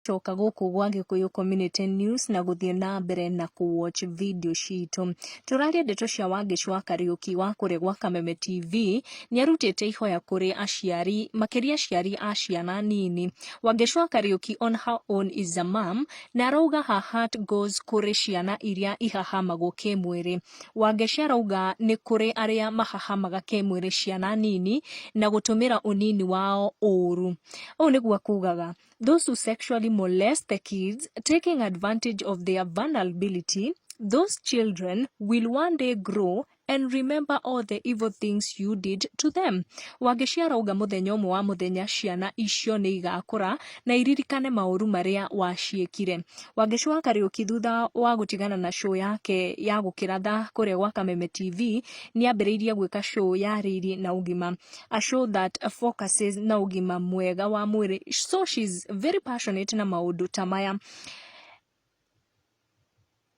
Coka gũkũ gwa Gĩkũyũ Community News na gũthiĩ na mbere na kũ watch video citũ. Tũraria ndeto cia Wangeci wa Kariũki wa kũrĩa gwa Kameme TV. Nĩ arutĩte ihoya kũrĩ aciari, makĩria aciari a ciana nini. Wangeci wa Kariũki on her own is a mom, na arauga her heart goes kũrĩ ciana iria ihahamagwo kĩmwĩrĩ. Wangeci arauga nĩ kũrĩ arĩa mahahamaga kĩmwĩrĩ ciana nini na gũtũmĩra ũnini wao ũru. Ũũ nĩguo akugaga: "Those who sexually molest the kids, taking advantage of their vulnerability, those children will one day grow and remember all the evil things you did to them." Wangeci arauga mũthenya ũmwe wa mũthenya ciana icio nĩ igakũra na iririkane maũru marĩa waciĩkire. Wangeci wa Kariũki, thutha wa gũtigana na show yake ya gũkĩratha kũrĩa gwa Kameme TV, nĩ ambĩrĩirie gwĩka show ya riri na ũgima, a show that focuses na ũgima mwega wa mwĩrĩ, so she's very passionate na maũndũ ta maya.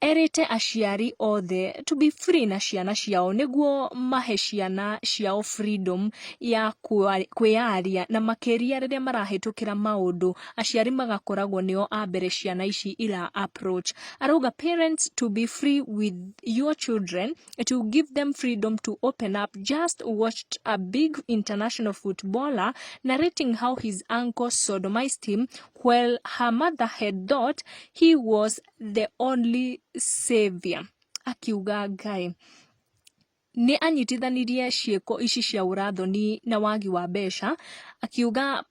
Erĩte aciari othe to be free na ciana ciao nĩguo mahe ciana ciao freedom ya kwĩyaria, na makĩria rĩrĩa marahĩtũkĩra maũndũ, aciari magakoragwo nĩo a mbere ciana ici ira approach. Arauga parents to be free with your children, to give them freedom to open up. "Just watched a big international footballer narrating how his uncle sodomized him while her mother had thought he was the only savior." Akiuga Ngai nĩ anyitithanirie ciĩko ici cia ũrathoni na wagi wa mbeca, akiuga,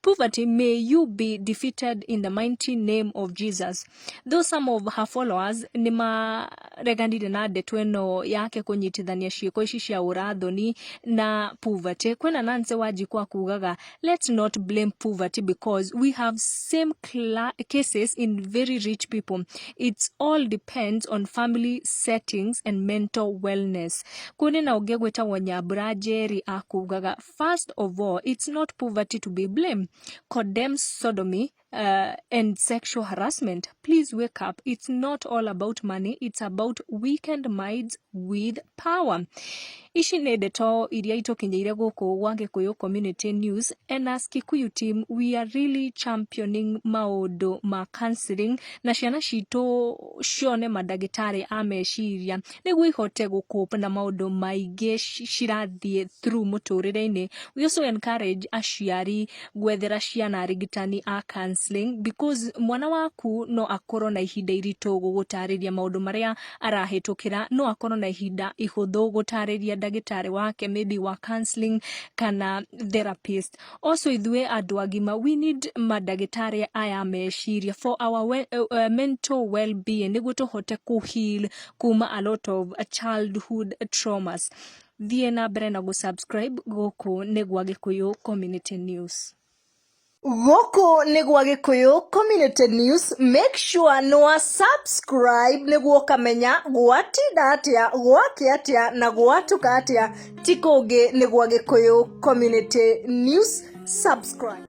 "Poverty may you be defeated in the mighty name of Jesus." Though some of her followers nĩ mareganire na ndeto ĩno yake kũnyitithania ciĩko ici cia ũrathoni na poverty, kwĩna Nancy Wanjikũ akugaga, "Let's not blame poverty because we have same cases in very rich people. It's all depends on family settings and mental wellness." Kũrĩ na ũngĩ gwĩtagwo Nyambura Njeri akugaga, "First of all, it's not poverty to be blamed. Condemn sodomy and sexual harassment. Please wake up. It's not all about money. It's about weakened minds with power." Ici nĩ ndeto iria itũkinyĩire gũkũ gwa Gĩkũyũ Community News, and as Kikuyu team we are really championing maũndũ ma counseling na ciana citũ cione mandagĩtarĩ a meciria nĩguo ihote gũcope na maũndũ maingĩ cirathiĩ through mũtũrĩre-inĩ. We also encourage aciari gwethera ciana arigitani a counseling, because mwana waku no akorwo na ihinda iritũ gũgũtarĩria maũndũ marĩa arahĩtũkĩra, no akorwo na ihinda ihũthũ gũtarĩria ndagĩtarĩ wake, maybe wa counseling kana therapist. Also, ithuĩ andũ agima, we need mandagĩtarĩ aya meciria for our mental well-being nĩguo tũhote kũ-heal kuma a lot of childhood traumas. Thiĩ na mbere na gũ-subscribe. Gũkũ nĩ gwa Gĩkũyũ Community News. Gũkũ nĩ gwa Gĩkũyũ Community News. Make sure nĩ wa subscribe nĩguo ũkamenya gwatinda atĩa, gwake atĩa na gwatuka atĩa. Ti kũngĩ, nĩ gwa Gĩkũyũ Community News. Subscribe.